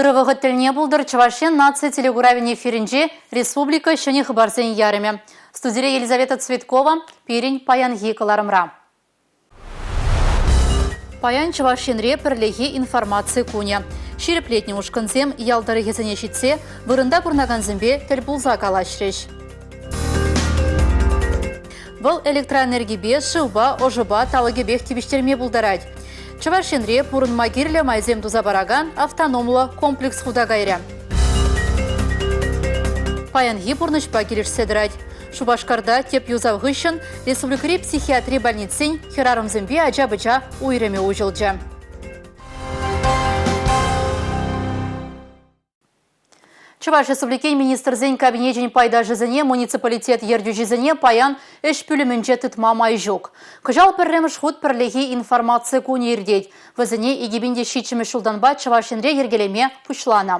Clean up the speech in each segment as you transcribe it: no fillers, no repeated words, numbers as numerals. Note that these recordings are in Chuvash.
Ырӑ вӑхӑт тӗлне пултӑр Чӑваш Ен наци телекуравӗн эфирӗнче республика ҫӗнӗ хыпарсен ярӑмӗ. Студире Елизавета Цветкова пирӗн паянхи кӑларӑмра. Паян Чӑваш Енре пӗрлехи информаци кунӗ. Ҫирӗплетнӗ ушкӑнсем ял тӑрӑхӗсене ҫитсе вырӑнта пурӑнакансемпе тӗл пулса калаҫрӗҫ. Вӑл электроэнергипе, шывпа, ӑшӑпа талӑкӗпех тивӗҫтерме пултарать. Чӑваш Енре пурӑнма кирлӗ майсем туса паракан автономлӑ комплекс хута кайрӗ. Паянхи пурнӑҫпа килӗшсе тӑрать. Шупашкарта тӗп юсав хыҫҫӑн республикӑри психиатри больницин хӗрарӑмсемпе ача-пӑча уйрӑмӗ уҫӑлчӗ. Чӑваш Республикин Министрсен Кабинечӗн пайташӗсене муниципалитет ертӳҫисене паян ӗҫ пӳлӗмӗнче тытма май ҫук. Кӑҫал пӗрремӗш хут пӗрлехи информаци кунӗ иртет. Вӗсене 2007 ҫултанпа Чӑваш Енре йӗркелеме пуҫланӑ.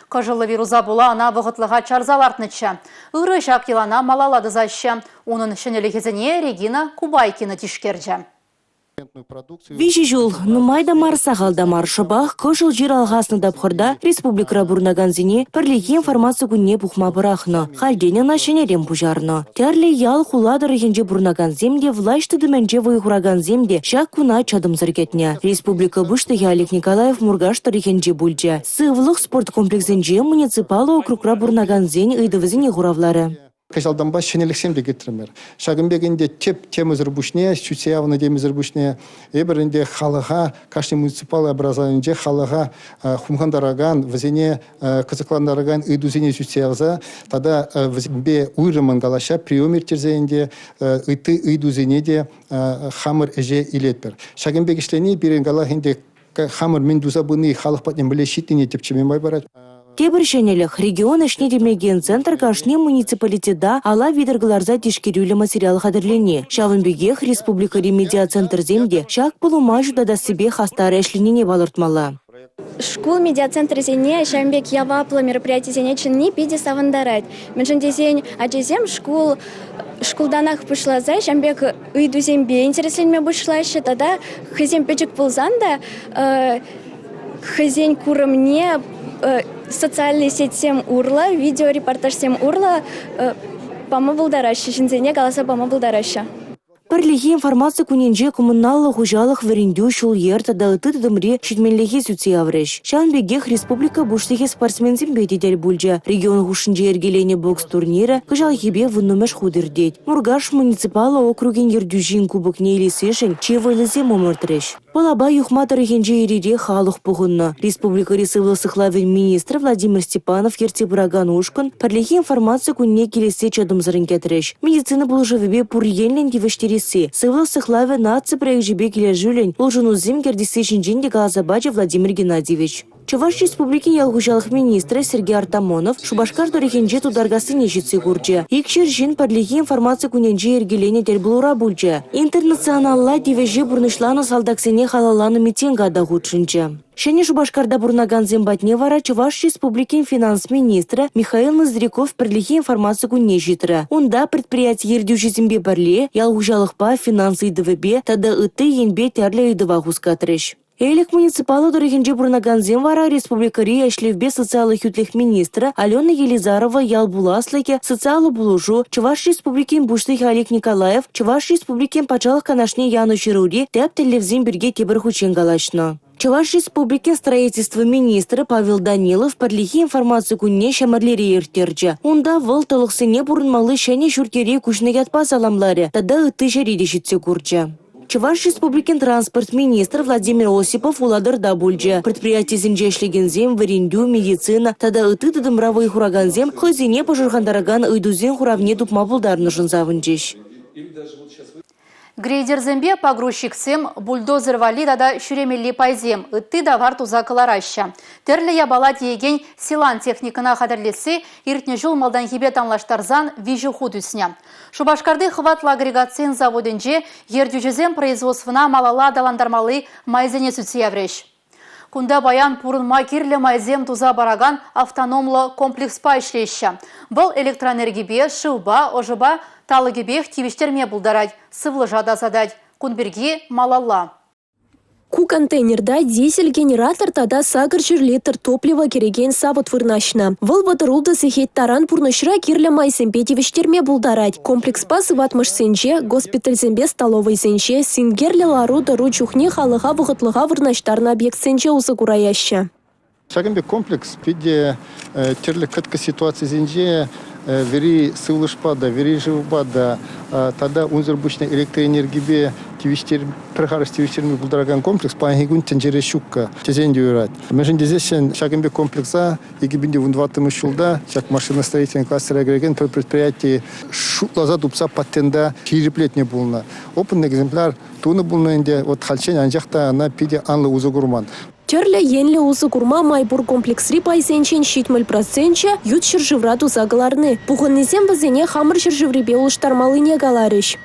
Кӑшӑллӑ вируса пула ӑна вӑхӑтлӑха чарса лартнӑччӗ. Ырӑ ҫак йӑлана малалла тӑсаҫҫӗ. Унӑн ҫӗнӗлӗхӗсене Регина Кубайкина тишкерчӗ. Виҫӗ ҫул нумай та мар, сахал та мар. Шӑпах кӑшӑл чир алхаснӑ тапхӑрта республикӑра пурӑнакансене пӗрлехи информаци кунне пухма пӑрахнӑ. Хальтен ӑна ҫӗнӗрен пуҫарнӑ. Тӗрлӗ ял, хула тӑрӑхӗнче пурӑнакансем те, влаҫ тытӑмӗнче вӑй хуракансем те ҫак куна чӑтӑмсӑр кӗтнӗ. Республика Пуҫлӑхӗ Олег Николаев Муркаш тӑрӑхӗнче пулчӗ. Сывлӑх спорт комплексӗнче муниципаллӑ округра пурӑнакансен ыйтӑвӗсене хуравларӗ. Кӑҫалтанпа ҫӗнӗлӗхсем те кӗтрӗмӗр. Ҫакӑн пек ӗнтӗ тӗп темӑсӑр пуҫне, сӳтсе явнӑ темӑсӑр пуҫне, эпир ӗнтӗ халӑха, кашни муниципаллӑ образованинче халӑха хумхантаракан, вӗсене кӑсӑклантаракан ыйтусене сӳтсе явса тата вӗсемпе уйрӑммӑн калаҫса прием ирттерсе ӗнтӗ ытти ыйтусене те хамӑр ӗҫе илетпӗр. Ҫакӑн пек ӗҫлени пирӗн калах ӗнтӗ хамӑр мӗн туса пыни халӑх патне мӗнле ҫитнине тӗпчеме май парать. Тепӗр ҫӗнӗлӗх – регион ӗҫне тимлекен центр кашни муниципалитета ала витӗр кӑларса тишкерӳллӗ материал хатӗрлени. Ҫавӑн пекех республикӑри медиацентрсем те ҫак пулӑма ҫутатассипе хастар ӗҫленине палӑртмалла. Шкул медиацентрӗсене ҫавӑн пек яваплӑ мероприятисене чӗнни питӗ савӑнтарать. Мӗншӗн тесен ачасем шкул шкултанах пуҫласа ҫавӑн пек ыйтусемпе интересленме пуҫлаҫҫӗ тата хӑйсем пӗчӗк пулсан та хӑйсен курӑмне социальнӑй сетьсем урлӑ, видеорепортажсем урлӑ пама пултараҫҫӗ, ҫынсене каласа пама пултараҫҫӗ. Пӗрлехи информаци кунӗнче коммуналлӑ хуҫалӑх, вӗрентӳ, ҫул-йӗр тата ытти тытӑмри ҫитменлӗхе сӳтсе яврӗҫ. Ҫавӑн пекех республика Пуҫлӑхӗ спортсменсемпе те тӗл пулчӗ. Регион хушшинче йӗркеленӗ бокс турнирӗ кӑҫалхипе вуннӑмӗш хут иртет. Муркаш муниципаллӑ округӗн ертӳҫин кубокне илессишӗн чи вӑйлисем ӑмӑртрӗҫ. Пӑлапа Юхма тӑрӑхӗнче ир-ирех халӑх пухӑннӑ. Республикӑри сывлӑх сыхлавӗн министрӗ Владимир Степанов ертсе пыракан ушкӑн пӗрлехи информаци кунне килессе чӑтӑмсӑррӑн кӗтрӗҫ. Медицина пулӑшӑвӗпе пур енлӗн тивӗҫтересси, сывлӑх сыхлавӗ наци проекчӗпе килӗшӳллӗн улшӑнусем кӗртесси ҫинчен те каласа пачӗ Владимир Геннадьевич. Чӑваш Республикин ял хуҫалӑх министрӗ Сергей Артамонов Шупашкар тӑрӑхӗнчи Тутаркассине ҫитсе курчӗ. Икшер ҫын пӗрлехи информаци кунӗнче йӗркеленӗ тӗл пулура пулчӗ. Интернационалла тивӗҫе пурнӑҫланӑ салтаксене халалланӑ митинга та хутшӑнчӗ. Ҫӗнӗ Шупашкарта пурӑнакансем патне вара Чӑваш Республикин финанс министрӗ Михаил Ноздряков пӗрлехи информаци кунне ҫитрӗ. Унта предприяти ертӳҫисемпе пӗрле ял хуҫалӑхпа, финанс ыйтӑвӗпе тата ытти енпе тӗрлӗ ыйтӑва хускатрӗҫ. Элӗк муниципаллӑ тӑрӑхӗнче пурӑнакансем вара республикӑри ӗҫлевпе социаллӑ хӳтлӗх министрӗ Алена Елизарова ял пуласлӑхӗ, социаллӑ пулӑшу, Чӑваш Республикин Пуҫлӑхӗ Олег Николаев Чӑваш Республикин Патшалӑх Канашне янӑ ҫырури тӗп тӗллевсем пирки тепӗр хутчен калаҫнӑ. Чӑваш Республикин строительство министрӗ Павел Данилов пӗрлехи информаци кунне Ҫӗмӗрлере ирттерчӗ. Унта вӑл тӑлӑхсене пурӑнмалли ҫӗнӗ ҫурт-йӗре куҫнӑ ятпа саламларӗ тата ытти ҫӗре те ҫитсе курчӗ. Чӑваш Республикин транспорт министрӗ Владимир Осипов Улатӑрта пулчӗ. Предприятисенче ӗҫлекенсем, вӗрентӳ, медицина тата ытти тытӑмра вӑй хуракансем хӑйсене пӑшӑрхантаракан ыйтусен хуравне тупма пултарнӑшӑн савӑнчӗҫ. Грейдерсемпе погрузчиксем, бульдозер валли тата ҫӳремелли пайсем, ытти тавар туса кӑлараҫҫӗ. Тӗрлӗ япала тиекен Силан техникӑна хатӗрлесси иртнӗ ҫул малтанхипе танлаштарсан виҫӗ хут ӳснӗ. Шупашкарти хӑватлӑ агрегатсен заводӗнче ертӳҫӗсем производствӑна малалла аталантармалли майсене сӳтсе яврӗҫ. Кунта паян пурӑнма кирлӗ майсем туса паракан автономлӑ комплекспа ӗҫлеҫҫӗ. Вӑл электроэнергипе, шывпа, ӑшӑпа талӑкӗпех тивӗҫтерме пултарать, сывлӑша тасатать. Кун пирки малалла. Ку контейнерта дизель-генератор тата 800 литр топливо кӗрекен савӑт вырнаҫнӑ. Вӑл 36 сехет таран пурнӑҫра кирлӗ майсемпе тивӗҫтерме пултарать. Комплекспа сыватмӑшсенче, госпитальсемпе столовӑйсенче синкерлӗ лару-тӑру чухне халӑха вӑхӑтлӑха вырнаҫтарнӑ объектсенче усӑ кураяҫҫӗ. Ҫакӑн пек комплекс питӗ тӗрлӗ кӑткӑс ситуацисенче вӗри сывлӑшпа та, вӗри шывпа та тата унсӑр пуҫне электроэнергипе тивӗҫтер пӗр харӑс тивӗҫтерме пултаракан комплекс паянхи кун тӗнчере ҫуккӑ тесен те юрать. Мӗншӗн тесессӗн ҫакӑн пек комплекса 2014 ҫулта ҫак машиностроительный кластера кӗрекен пӗр предприяти шутласа тупса патента ҫирӗплетнӗ пулнӑ. Опытный экземпляр тунӑ пулнӑ ӗнтӗ, вот хальччен, анчах та ӑна питӗ анлӑ усӑ курман. Тӗрлӗ енлӗ усӑ курма май пур комплексри пайсенчен 70 проценчӗ ют ҫӗршывра туса кӑларни. Пухӑннисем вӗсене хамӑр ҫӗршыврипе улӑштармаллине каларӗҫ.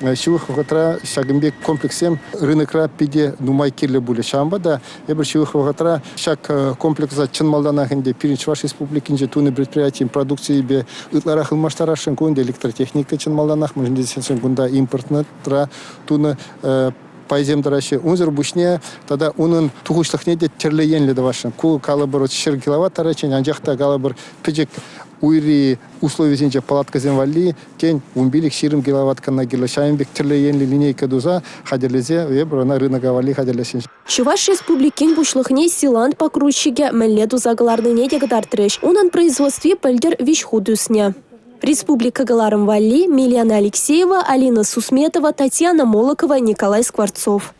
Ҫывӑх вӑхӑтра ҫакӑн пек комплекссем рынокра питӗ нумай кирлӗ пулӗ. Ҫавӑнпа та эпир ҫывӑх вӑхӑтра ҫак комплекса чӑн малтанах ӗнтӗ пирӗн Чӑваш Республикинче тунӑ предприятин продукцийӗпе ытларах ылмаштарасшӑн. Ку ӗнтӗ электротехника чӑн малтанах, мӗншӗн тесен кунта импортра тунӑ пайсем тӑраҫҫӗ. Унсӑр пуҫне тата унӑн тухӑҫлӑхне те тӗрлӗ енлӗ тӑвасшӑн. Ку калӑпӑр 100 киловатт таранччен, анчах та калӑпӑр пӗчӗк уйри условисенче палаткӑсем валли тен 15-20 киловатт кӑна кирлӗ. Ҫавӑн пек тӗрлӗ енлӗ линейка туса хатӗрлесе эпир ӑна рынока валли хатӗрлесшӗн. Чӑваш Республикин Пуҫлӑхне Силант погрузчикӗ мӗнле туса кӑларнине те кӑтартрӗҫ. Унӑн производстви пӗлтӗр виҫ хут ӳснӗ. Республика кӑларӑм валли Милена Алексеева, Алина Сусметова, Татьяна Молокова, Николай Скворцов.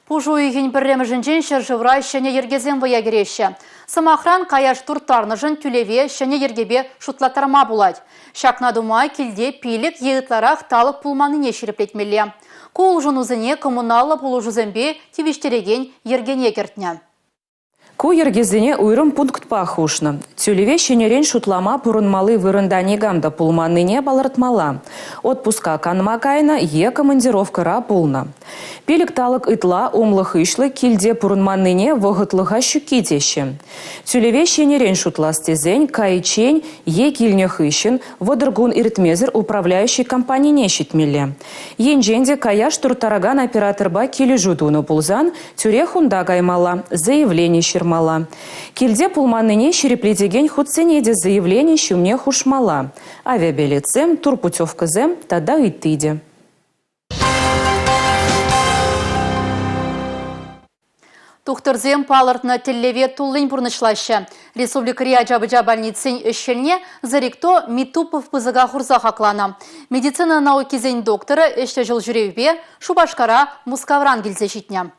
Пуш уйӑхӗн пӗрремӗшӗнчен ҫӗршывра ҫӗнӗ йӗркесем вӑя кӗреҫҫӗ. Сӑмахран, каяш турттарнӑшӑн тӳлеве ҫӗнӗ йӗркепе шутлаттарма пулать. Ҫакна тума килте пилӗк е ытларах талӑк пулманнине ҫирӗплетмелле. Ку улшӑнусене коммуналлӑ пулӑшусемпе тивӗҫтерекен йӗркене кӗртнӗ. Ку йӗркесене уйрӑм пунктпа хушнӑ. Тӳлеве ҫӗнӗрен шутлама пурӑнмалли вырӑнта никам та пулманнине палӑртмалла. Отпуска канма кайнӑ е командировкӑра пулнӑ. Пилӗк талӑк ытла умлӑ-хыҫлӑ килте пурӑнманнине вӑхӑтлӑха ҫукки теҫҫӗ. Тӳлеве ҫӗнӗрен шутлас тесен кайиччен е килнӗ хыҫҫӑн 30 кун иртмесӗр управляющи компанине ҫитмелле. Енчен те каяш турттаракан операторпа килӗшӳ тунӑ пулсан тӳрех унта каймалла, заявлени ҫырмалла. Килте пулманнине ҫирӗплетекен хутсене те заявлени ҫумне хушмалла. Авиабилетсем, турпутевкӑсем тата ытти те. Тухтӑрсем палӑртнӑ тӗллеве туллин пурнӑҫлаҫҫӗ. Республикӑри ача-пӑча больницин ӗҫ-хӗлне Зарикто Митупов пысӑка хурса хакланӑ. Медицина наукисен докторӗ ӗҫлӗ ҫул ҫӳревпе Шупашкара Мускавран килсе ҫитнӗ.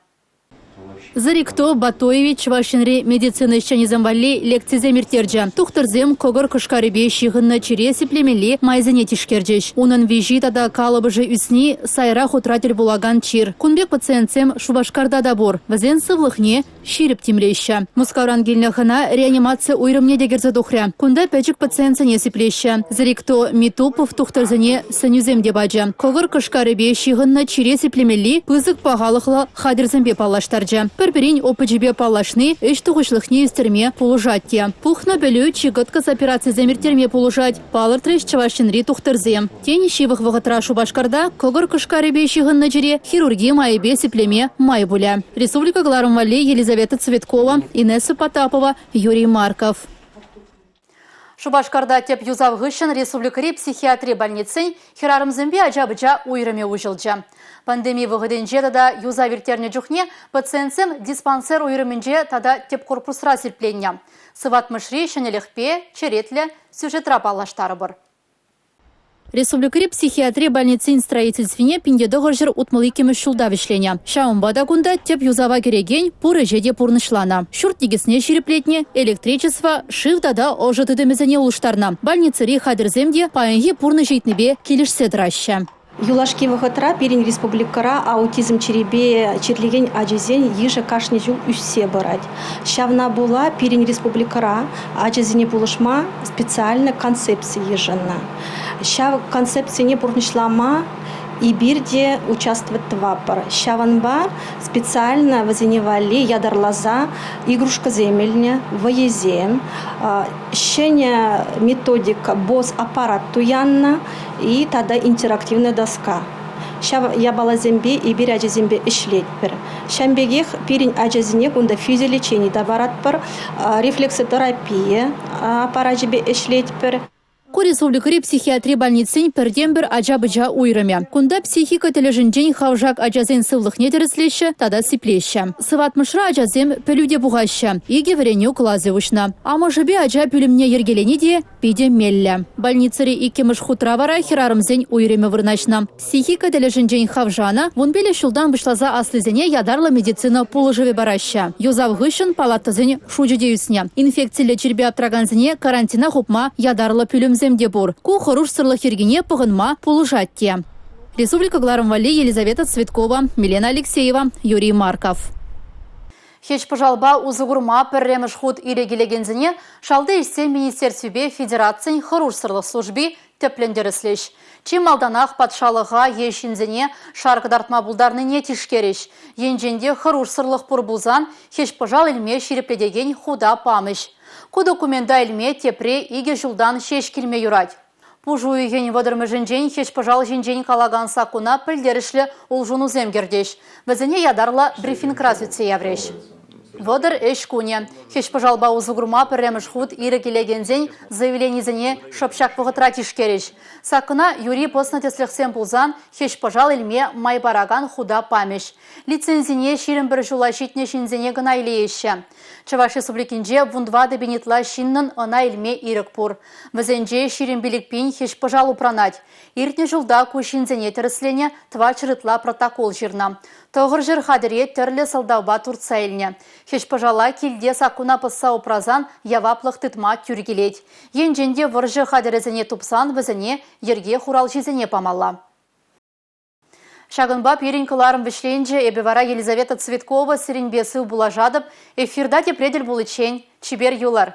Зарикто Батоевич Чӑваш Енри медицина ӗҫченӗсем валли лекцисем ирттерчӗ. Тухтӑрсем кӑкӑр кӑшкарӗпе ҫыхӑннӑ чире сиплемелли майсене тишкерчӗҫ. Унӑн виҫи тата калӑпӑшӗ ӳсни сайра хутра тӗл пулакан чир. Кун пек пациентсем Шупашкарта та пур. Вӗсен сывлӑхне ҫирӗп тимлеҫҫӗ. Мускавран килнӗ хӑна реанимаци уйрӑмне те кӗрсе тухрӗ. Кунта пӗчӗк пациентсене сиплеҫҫӗ. Зрикто Митупов тухтӑрсене сӗнӳсем те пачӗ. Кӑкӑр кӑшкарӗпе ҫыхӑннӑ чире сиплемелли пысӑк пахалӑхлӑ хатӗрсемпе паллаштарчӗ. Пӗр-пӗрин опычӗпе паллашни ӗҫ тухӑҫлӑхне ӳстерме пулӑшать те. Пухнӑ пӗлӳ чи кӑткӑс операцисем ирттерме пулӑшать, палӑртрӗҫ Чӑваш Енри тухтӑрсем. Тен, ҫывӑх вӑхӑтра Шупашкарта кӑкӑр кӑшкарӗпе ҫыхӑннӑ чире хирурги майӗпе сиплеме май пулӗ. Республика кӑларӑм валли Елизавета Цветкова, Инесса Потапова, Юрий Марков. Шупашкарта тӗп юсав хыҫҫӑн республикӑри психиатри больницин хӗрарӑмсемпе ача-пӑча уйрӑмӗ уҫӑлчӗ. Пандеми вӑхӑтӗнче тата юсав ирттернӗ чухне пациентсем диспансер уйрӑмӗнче тата тӗп корпусра сипленнӗ. Сыватмӑшри ҫӗнӗлӗхпе черетлӗ сюжетра паллаштарӑпӑр. Республикӑри психиатри больницин строительствине 1962-мӗш ҫулта вӗҫленӗ. Ҫавӑнпа та кунта тӗп юсава кӗрекен пур ӗҫе те пурнӑҫланӑ. Ҫурт никӗсне ҫирӗплетнӗ, электричество, шыв тата ӑшӑ тытӑмӗсене улӑштарнӑ. Больницӑри хатӗрсем те паянхи пурнӑҫ ыйтнипе килӗшсе тӑраҫҫӗ. Юлашки вӑхӑтра пирӗн республикӑра аутизм чирӗпе чирлекен ачасен йышӗ кашни ҫул ӳссе пырать. Ҫавна пула пирӗн республикӑра ачасене пулӑшма специально концепци йышӑннӑ. Ҫав концепцине пурнӑҫлама эпир те участвовать тӑватпӑр. Ҫавӑнпа специально вӗсене валли ятарласа игрушкӑсем илнӗ, вӑйӑсем, ҫӗнӗ методика, БОС аппарат туяннӑ и тата интерактивная доска. Ҫав япаласемпе эпир ачасемпе ӗҫлетпӗр. Ҫавӑн пекех пирӗн ачасене кунта физиолечени та паратпӑр, рефлексотерапия аппарачӗпе ӗҫлетпӗр. Ку республикӑри психиатри больницин пӗртен-пӗр ача-пӑча уйрӑмӗ. Кунта психика тӗлӗшӗнчен хавшак ачасен сывлӑхне тӗрӗслеҫҫӗ тата сиплеҫҫӗ. Сыватмӑшра ачасем пӗлӳ те пухаҫҫӗ. Икӗ вӗренӳ класӗ уҫнӑ. Амӑшӗпе ача пӳлӗмне йӗркелени те питӗ меллӗ. Больницӑри иккӗмӗш хутра вара хӗрарӑмсен уйрӑмӗ вырнаҫнӑ. Психика тӗлӗшӗнчен хавшанӑ 15 ҫултан пуҫласа аслисене ятарлӑ медицина пулӑшӑвӗ параҫҫӗ. Юсав хыҫҫӑн палатӑсен шучӗ те ӳснӗ. Инфекциллӗ чирпе аптракансене карантина хупма ятарлӑ пӳлӗмсем те пур. Ку хӑрушсӑрлӑх йӗркине пӑхӑнма пулӑшать те. Республика кӑларӑм валли Елизавета Цветкова, Милена Алексеева, Юрий Марков. Хӗҫ-пӑшалпа усӑ курма пӗрремӗш хут ирӗк илекенсене Шалти ӗҫсен министерствипе Федерацин хӑрушсӑрлӑх служби тӗплӗн тӗрӗслӗҫ. Чи малтанах патшалӑха е ҫынсене шар кӑтартма пултарнине тишкерӗҫ. Енчен те хӑрушсӑрлӑх пур пулсан хӗҫ-пӑшал илме ҫирӗплетекен хута памӗҫ. Ку документа илме тепре икӗ ҫултан ҫеҫ килме юрать. Пуш уйӑхӗн вӑтӑрмӗшӗнчен хӗҫ-пӑшал ҫинчен калакан саккуна пӗлтерӗшлӗ улшӑнусем кӗртӗҫ. Вӗсене ятарлӑ брифингра сӳтсе яврӗҫ. 30 ӗҫ кунӗ. Хӗҫ-пӑшалпа усӑ курма пӗрремӗш хут ирӗк илекенсен заявленисене шӑп ҫак вӑхӑтра тишкерӗҫ. Саккуна юри пӑснӑ тӗслӗхсем пулсан хӗҫ-пӑшал илме май паракан хута памӗҫ. Лицензине 21 ҫула ҫитнӗ ҫынсене кӑна илееҫҫӗ. Чӑваш Республикинче 14 пин ытла ҫыннӑн ӑна илме ирӗк пур. Вӗсенче 25 пин хӗҫ-пӑшал упранать. Иртнӗ ҫулта ку ҫынсене тӗрӗсленӗ, 400 ытла протокол ҫырнӑ. 900 хатӗре тӗрлӗ сӑлтавпа туртса илнӗ. Хӗҫ-пӑшала килте саккуна пӑсса упрасан яваплӑх тытма тӳр килет. Енчен те вӑрҫӑ хатӗрӗсене тупсан вӗсене йӗрке хуралҫисене памалла. Ҫакӑнпа пирӗн кӑларӑм вӗҫленчӗ. Эпӗ вара Елизавета Цветкова сирӗнпе сыв пулашатӑп. Эфирта тепре тӗл пуличчен чипер юлӑр.